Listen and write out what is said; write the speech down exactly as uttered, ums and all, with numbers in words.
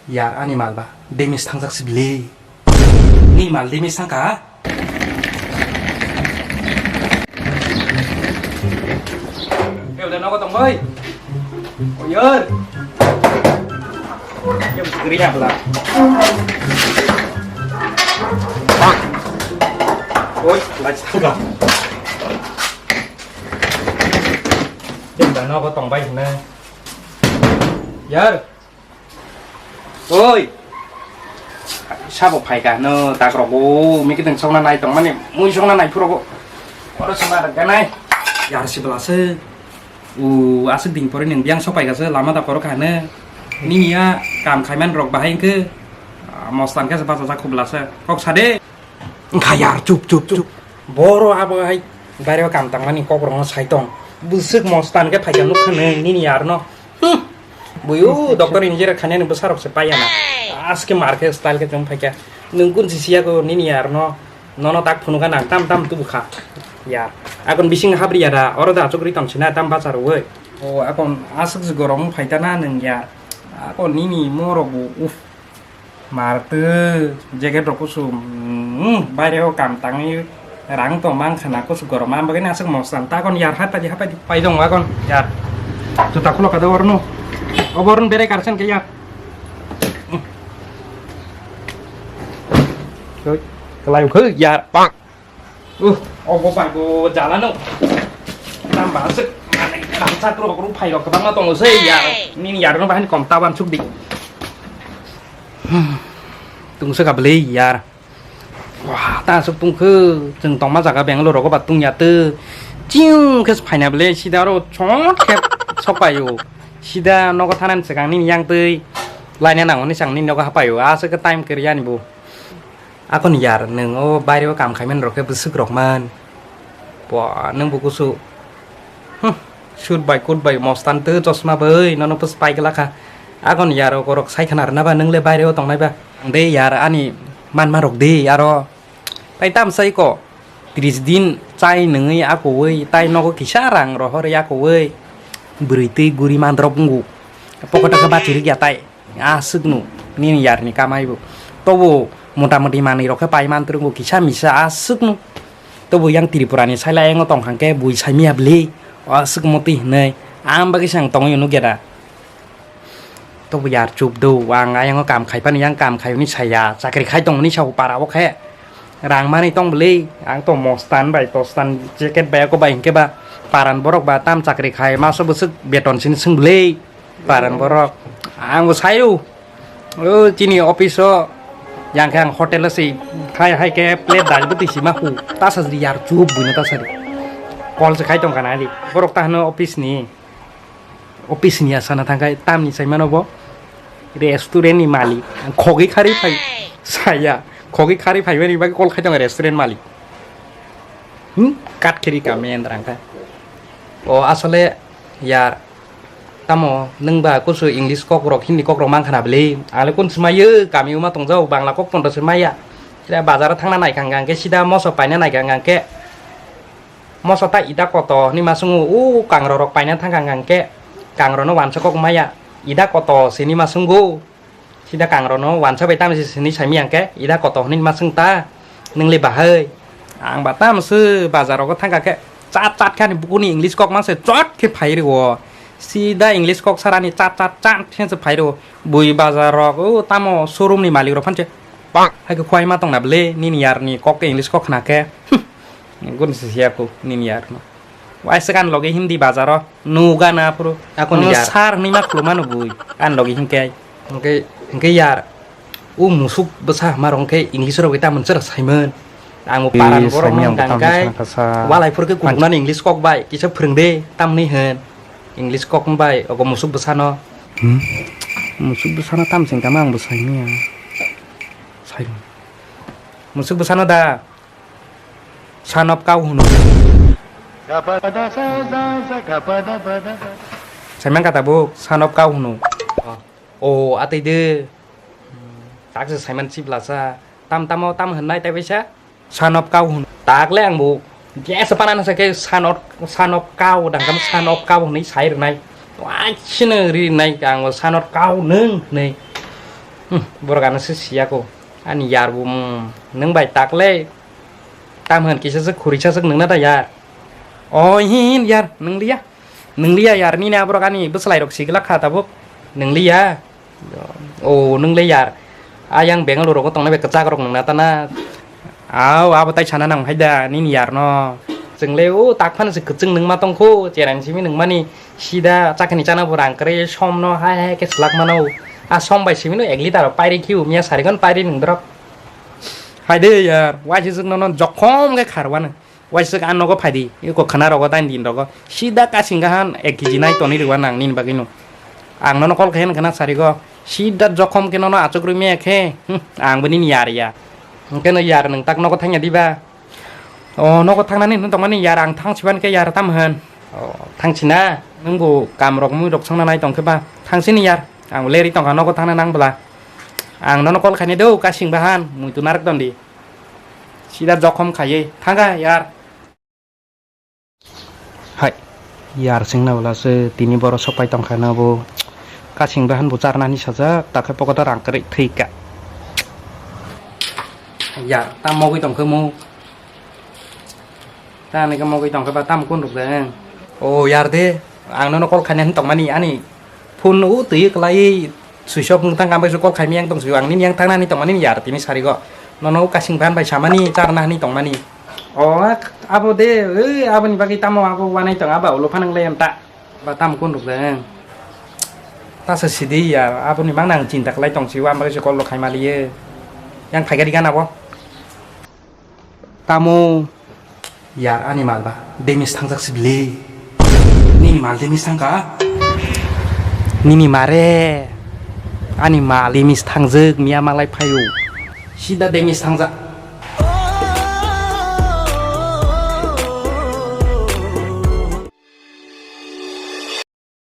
Yar ani mal ba damage thangjak si bile. Ni mal damage thangkha. Keu da nogo tong bai. Oyar. Keu kri ya bla. Oi, lach thangkha. Keu da nogo tong bai hne. Yar. Oi. Sabo phaika no tak rogo mikiteng songna nai tong mani mui songna nai phurogo. Oro songna rega nai. Yar si bela se. U asuk ding pore neng biang sok paika se lama da poro khane. Nini ya kam khaiman rok bahai ke. Mostan ke se bacha jak khubla se. Kok sade. Wngkha yar, chup, chup, chup. Boro abo hai baireo kam tangmani kokrokno sai tong. Bwswk mostan khe phaikha nukha nini yarno. Hmm. Buyu doctor engineer khainani bwsarok se paiya na. Aske mar khe style khe chwng phaikha. Nwng kun si siya ko nini yarno. Nono tak phunukha nang tam tam tubukha. Yar. Akon bising habri yada oro da achuk ri tong sina tam bacha rwoi. O akon aswk se gorom phaita na nwng yar. Akon nini morok bo uff. Mar twi jacket rok kusu, mm, baire o kam tangwi rang tong mang khana kusu gorom ma bagwi aswk mostan ta kon yar hapai di hapai di pai dong agon yar. Juta khulo kado orno. Obo orno bere karsen ke yar. Oi, kelai khoi yar. Pak. Uh, obo bai bo jala no. Tamba aswk mane rangchak rok rok phai rok kwbangma tongo se yar. Nini yar no bahani kom ta uansuk di. Hmm. Tungsa ka bwlwi yar. Wah, ta aswk tungkhe chwng tongma jaga Bangalore rogo ba tungya twi. Ching khe phaina bwlwi sida aro chot khe sok paio. Sida nogo thanani swkang nini yang twi laina nango ni swkang nini nogo hapaio. Aswk khe time kwrwi ani bo. Akon yar, nwng o baireo kam khaimani rok khe bwswk rok man. Bo, nwng bo kusu. Huh, suit bai, coat bai, mostan twi chosma bai, nono pwspai glak kha. Akon yar, o korok sai khna rwna ba, nwng le baireo tongnai ba. Ang de yar, ani manma rok de, aro. Tai tam sai ko, tris din chai nwngwi akowi, tai nogo kisa rang rohorwi akowi. Bwrwi twi guri mandrop wngo. Pocket o khe bachirwk ya tai. Aswkno nini yarni kamaibo. Tobo motamoti manwi rok khe paiman twrwngo kisa misa aswkno. Tobo yang Tripura ni saila ayang o tongkha khe bui saimaya bwlwi. Aswk motwi hinwi ang bagwi se ang tongwi nukya da. Tobo yar chup do ang ayang o kam khai phano yang kam khai hwnwi saya chakri khai tongmani sao para o khe. Rang manwi tong bwlwi ang to mostan bai tostan jacket bai ako bai hinkhe ba paran borok ba tam chakri khai maso bwswk beton sini swng bwlwi. Paran borok. Ang bo sayo. O chini office o yang khe ang hotel o si khai hai khe plate dal bwtwi si ma hu. Tasa jri yar chup buino tasa ri. Call se khai tong kana ali. Borok ta hano office ni. Office ni asana thang khai tamni sai mano bo. Restaurant ni malik. Ang khogwi khari phai. Saya. Khogwi khari phai mani bagwi call khai tong restaurant malik. Hmm? Kat khiri ka men rang kha. O asole yar. Tamo nwng ba kusu English kok rok Hindi kok rok mang khana bwlwi? Ale kun swmai yo kami o ma tong jao Bangla kok pondo swmai ya. Sida bazar o thangna nai kha hwnkhe sida moso paina nai kha hwnkhe moso ta ita koto hinwi ma swngo o kangrok rok paina thang kha hwnkhe kangrok no wansa kok maya ita koto sini ma swngo. Sida kangrok no wansa bai tamo se sini saimaya hwnkhe ida koto hinwi ma swng ta nwng le bahai. Ang ba tamo se bazar rogo thang kha khe chat chat khe ani buku ni English kok ma se chot khe phai rwo. Sida English kok sara ni chat chat chat khe se phai rwo. Bui bazar rok o tamo showroom ni malik rok phan se bang hai khe khuai ma tong na bwle nini yar ni kok tei English kok khna khe. Gun se siya ko nini yar no. Waisa kan logi Hindi bazar o. Nuga na phuru. Akon yar. Sar hinwi ma khuluma no bui. An logi hinkhe. Hinkhe, hinkhe yar. O musuk bwsa hama rok hinkhe English rok ta mwnsa rok saimon. Ang paran borok no hwnkha hinkhe. Walai phuru khe kubugnani English kok bai kisa phwrwng de tamni hwn. English kok bai ogo musuk bwsa no. Hmm? Musuk bwsa no tam sing tama ang bwsai manya. Sai. Musuk bwsa no da. Son of cow hwno. Saiman kha tabuk, son of cow hwno. O, atwi de. Taksa saiman chiblasa. Tam tamo tam hwnnai tai baisa? Son of cow hwno. Takle ang bo. Jesa panana sa khe son of, son of cow dang kam son of cow hwnwi sai rwnai. Waisino ri nai ang son of cow nwng hwnwi. Hmm, borok ano se siya ko. Ani yar bo, hmm, nwng bai tak le. Tam hwn kisa se khuri sa se nwng na da yar. O hin yar, nwng liya. Nwng liya yar, nini aborok ani bwslai rok sigla kha tabuk. Nwng liya. O nwng le yar. Ayang Bangalore rogo tongnai bai kwchak rok nwng na ta na. Au, abo tai sana nang hai da, nini yar no. Chwng le o tak phano se kwchwng nwng ma tong kho, cherang simi nwng mani. Sida chakni chana bo rang kwrwi som no hai hai khe slak mano. A som bai simi no ek liter pairi khiu miya sarigon pairi nwng drok. Hai de yar, waisi chwng no no jokhom khe kharwano. Waisuk ang nogo phaidi, eko khwna rogo tani din rogo. Sida kasing gahan ek kg nai toni rwna nang nini bagwi no. Ang nono call khayan khwna sarigo. Sida jokhom khe nono achuk rwmya khe. Hmm, ang bo nini yar ya. Hwnkhe no yar nwng tak nogo thangya diba? O nogo thangnani hwn tongmani yar ang thang siban khe yar tam hwn. O thang sina nwng bo kam rok mui rok songna nai tong khe ba. Thang sini yar. Ang bo leri tongkha nogo thangna nang bwla. Ang nono call khaini do kasing bahan mui tu narwk tong di. Sida jokhom khaiwi thangkha yar. Hai, yar singna bwla se tini boro sopai tongkha na bo. Kasing bahan bo charnani sajak, takhe pokoto rang kwrwi thwika. Yar, ta mogwi tongkhe mo. Ta ani khe mogwi tongkhe ba tam kun rwkha. O yar de, ang nono call khaina hin tongmani ani phone o twi kwlai switch off wng tang, ang bai call khaimani yang tong sio, ang nini yang thangnani tongmani yar tini sarigo. Nono kasing bahan bai samani charna hani tongmani. O abo de, ei aboni bagwi tamo abo wanai tong aba ulo phanang le anta. Ba tam kun rwkha. Ta sa sidi yar, aboni mang nang chinta kwlai tong sio, ang bai call khaimali ye. Yang phaigari gana bo. Tamo yar ani mal ba demis thangjak sibili. Nini mal demis thangka? Nini mare ani mal demis thangjak miya malai phayo. Sida demis thangjak.